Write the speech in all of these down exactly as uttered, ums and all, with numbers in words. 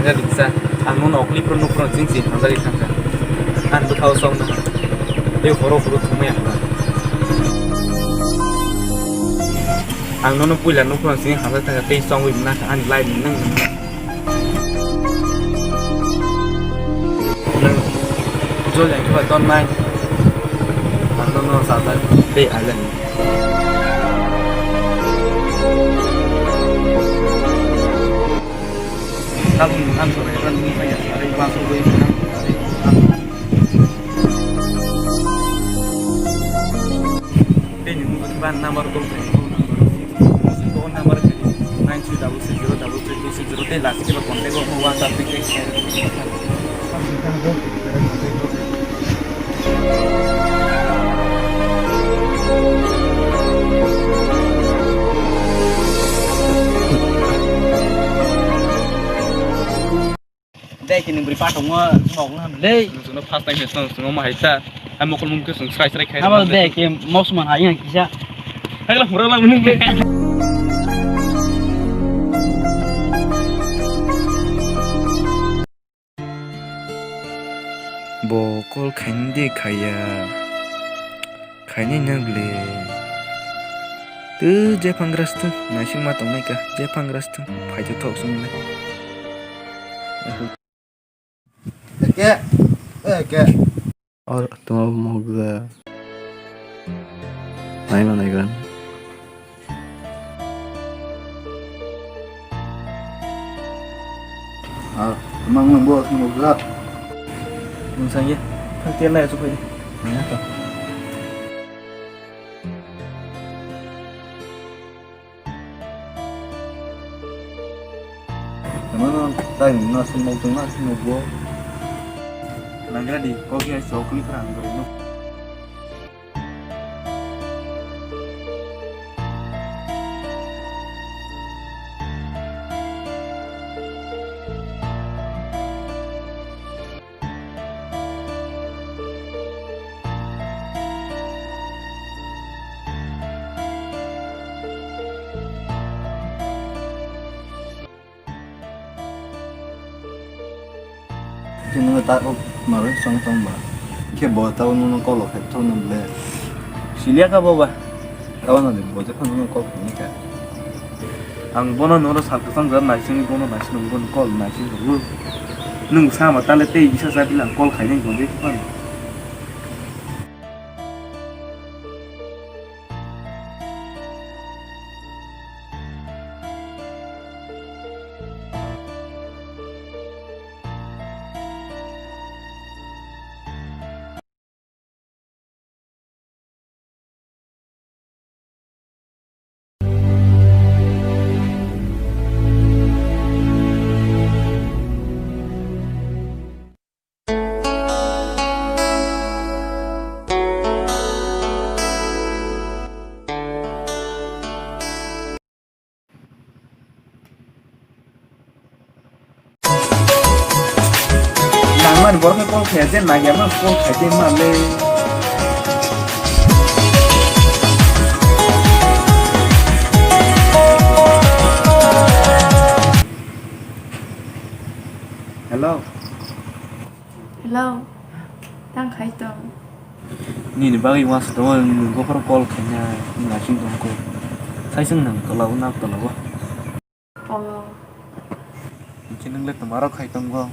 Riksa, ang nono okli pro nukro ching ching hamjagwi thangkha. Ang bwkhao chongna. Tei horo horo thumui ang ba. Ang nono puila nukro ching hamjagwi thangkha tei chongwi mwnakha ani life ni nang nang. Nang jol yang khe ba ton nai. Ang nono sajak tei ajak. Tabuk ang sore kan ni saya sare ba so goi kan. Tei ni mung ba number call khai ko number. Mung ko number khai nine three double six zero double three two six zero tei last ke ba contact ko WhatsApp tei text khai. Dai kini beri patung mo mok na le. Sungno first time sungno ma haita. Ai mokol mungke sung srai srai khai. Abo dai ke mos man hai yang kisa. Hai la hura la mungke. Bo call khaini de khaiya. Khaini nang le. Tu jephang gras tu naising ma tongnai ka jephang gras tu phaito thok sung le. Eke, eke. Or tuma moga. Nai ma nai gan. Ah, mang mang bo sing bo ga. Nung sang ye. Thang tian lai su phai. Ya to. Tama no tai na sing mo tong na sing mo bo. Nang gra di ko ki ai so kli kra ang no. Khe nwng ta o maroi song tong ba. Khe bo ta o nwng kolo khai thok nwng ble. Siliya ka bo ba. Ta o nwng bo je phano nwng kol khai ka. Ang bono nwng ro sal kwchang jar naising bono naising nwng bono kol naising rw. Nwng sama tale tei isa sa bilang kol khai nai bo je phano. Nangmani borok khe call khaya je, nangya ma call khai tei ma le. Hello. Hello. Tang khai tong. Nini bagwi uansuk tongo, nwng bokhorok call khaina, nwng aswk tongkho. Saisung nang tola o, nak tola o. Oh. Hwnkhe nwng le twmarok khai tongo?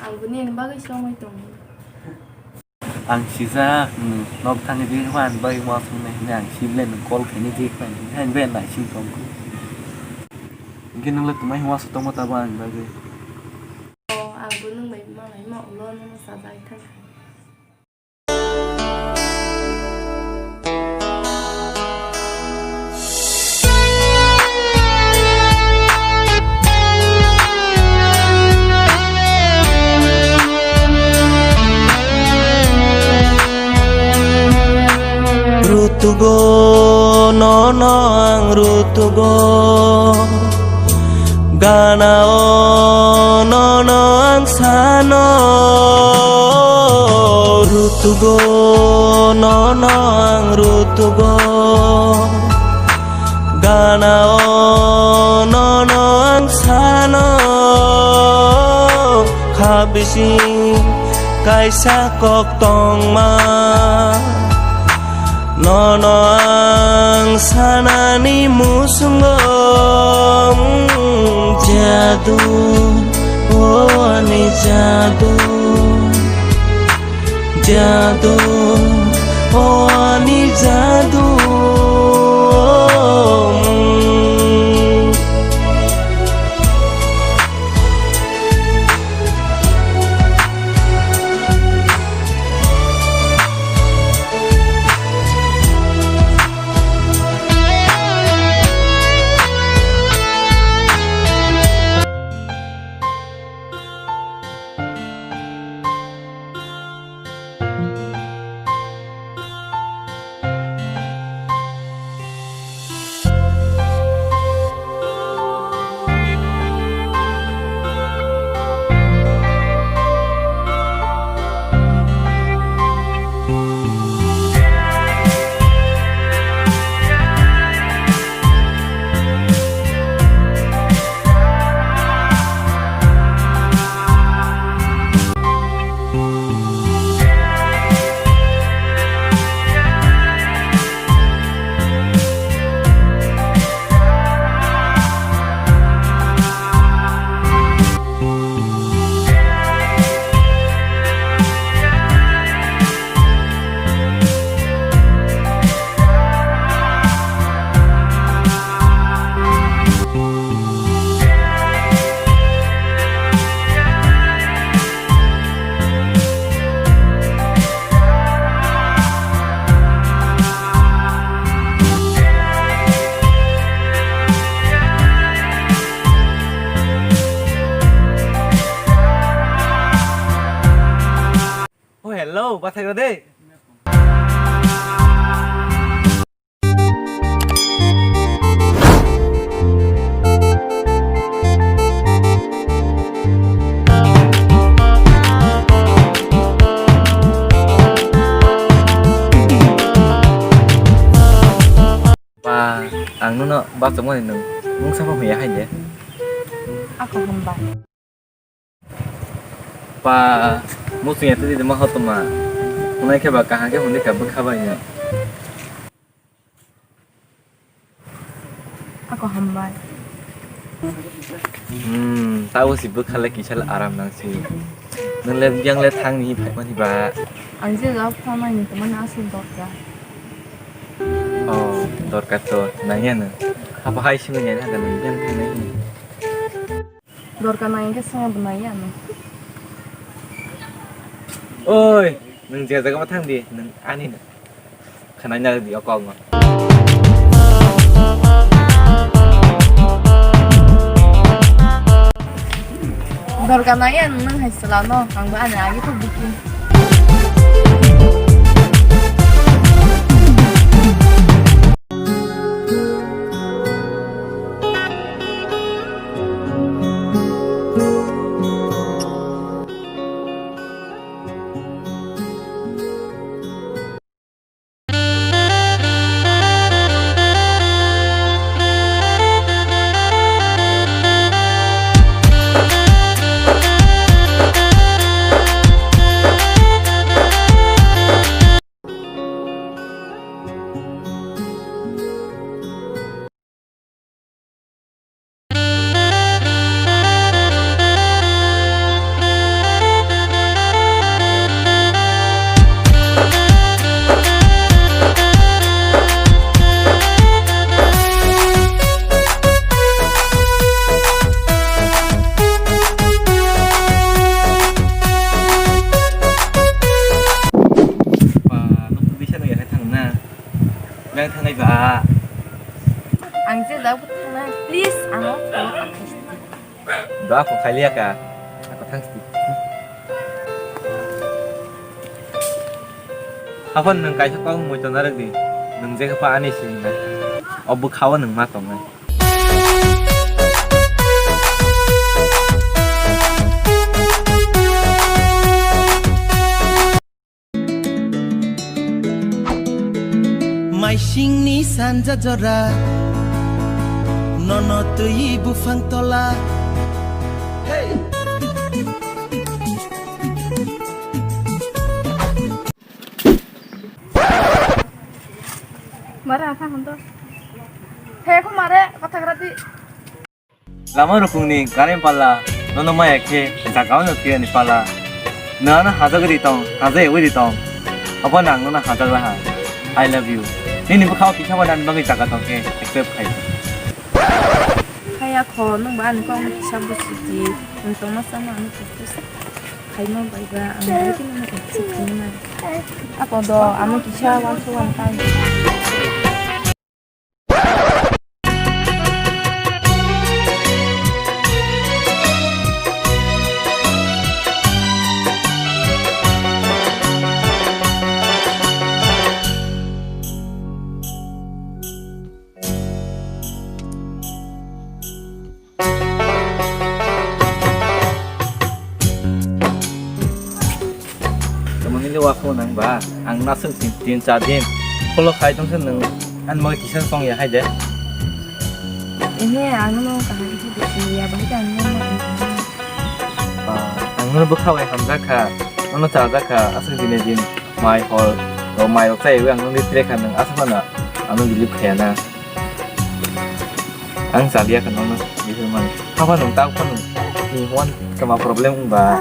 Ang bo nini bagwi songwi tongo. Ang sijak, nwng nok thangwi di, ani bagwi uansuk nai hwnwi ang sibile nwng call khainai je, ani bai naising tongkho. Hwnkhe nwng le twmai uansuk tongma tabo ani bagwi? Oh, ang bo nwng bai ma lai ma ulo nwng sajagwi thangkha. Rutugo, nono ang rutugo. Gana o nono ang sano rutugo, nono ang rutugo. Gana o nono ang sano Bising kaisa kok tongma, nono ang sanani musungo, mm, jadu, o ani jadu, jadu, o ani jadu, mm. Oh, hello, bathai rode. Pa, ang nono bachokmani nwng mungsa pho hwnwi ya hai de. Ako hwnba. Pa, muchung ya twi twi ma hotoma. Hwnai khe ba kaham khe hwnwi ka bwkha bai no. Ako hambai. Hmm, tabo si bwkha le kisa le aram nang si. Nwng le biyang le thang ni phaimani ba. Ang je jab khamani to mani aswk dorkar. Oh, dorkar to nangya no. Apa hai simi nai thaga nang biyang thangnai. Dorkar nang khe swngo bo nai ya no. Oi, nwng je jaga ma thang di, nwng ani no. Khwnai nang di o kok no. Dorkar nang ya nwng hai sala no, ang bo ani agi to biki. Ba, nokni bisa no ya thang na. Yang thang nai ba. Ang je jabo thang na, please, ano follow up. Doa ko khailiya ka. Ako thang sti. Apan nwng kaisa kok mui tong narwk di. Nwng je khe pa ani sini na. O bwkhao nwng ma tongnai. Maisingni sanja jora, nono twi buphang tola. Hey! Mare apa hondo? He ko mare kotha grati. Lama rukungni gari pala nono maya khe jaga no kiyani pala. Nana hajagri tong, haja ewi tong. Apa nang nana hajag laha. I love you. Nini bukha kisa wana nang bagwi jaga tong khe accept khai. Kaya kho nung ba ani kok kisa busi di. Nung tong masa no ani kok kisa. Khaima bai ba ang bai khe nung kok kisa khaima. Ako do ano kisa wan so wan kai. Tamo nini wa phone nang ba? Ang nasuk tin, tin char din. Follow khai tong se nung. An mo kisa song ya hai de. Ehe, ang no kaham kisa bisi ya, bahai ta ang no. Ah, ang no bwkha bai hamjak kha. Ano chajak kha. Aswk dine din mai hor, o mai rok chai ang no tre kha nung. Aswk na ang no believe khaya na. Ang chaliya kha nung no. Bisi man. Haba nung tau kha nung. Ni hwan kama problem ba.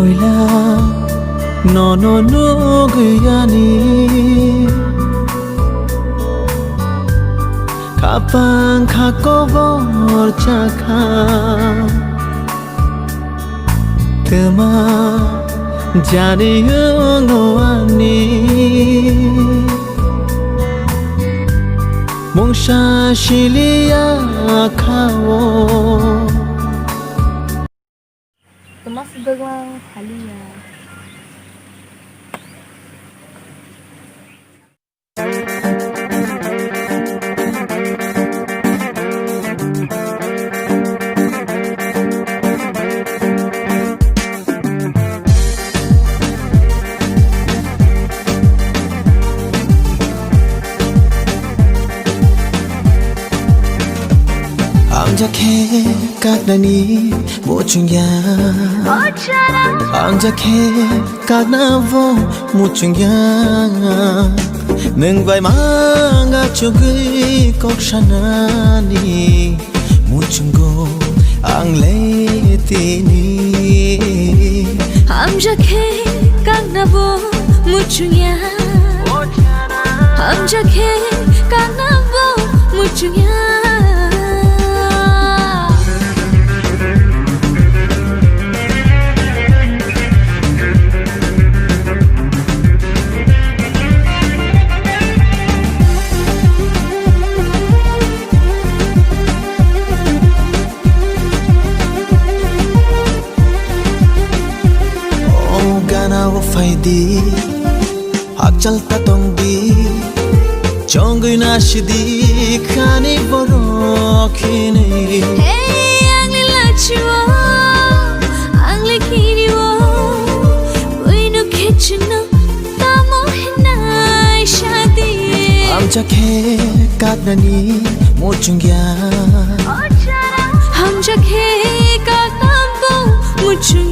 Puila nono nugwi ani khapang kha kobor chakha. Twma jani wngno ani mungsa siliya kha-o. Twma swdwklang phaliya. Ang jakhe kaknani muchungya. Ang jakhe kakna bo muchungya. Nwng bai manga chugwi kok sanani muchungo ang le Tini hamjakhe kaknabo muchungya. Hamjakhe kaknabo muchungya. O gana o phaidi, hakchal ta tongdi, chongwi na sidi khani borok hini. Hey, ang le lachiwo, ang le kiriwo, buino khe chwngno tamo hinai sadi. Hamjakhe kaknani muchungya. Hamjakhe kaknabo muchung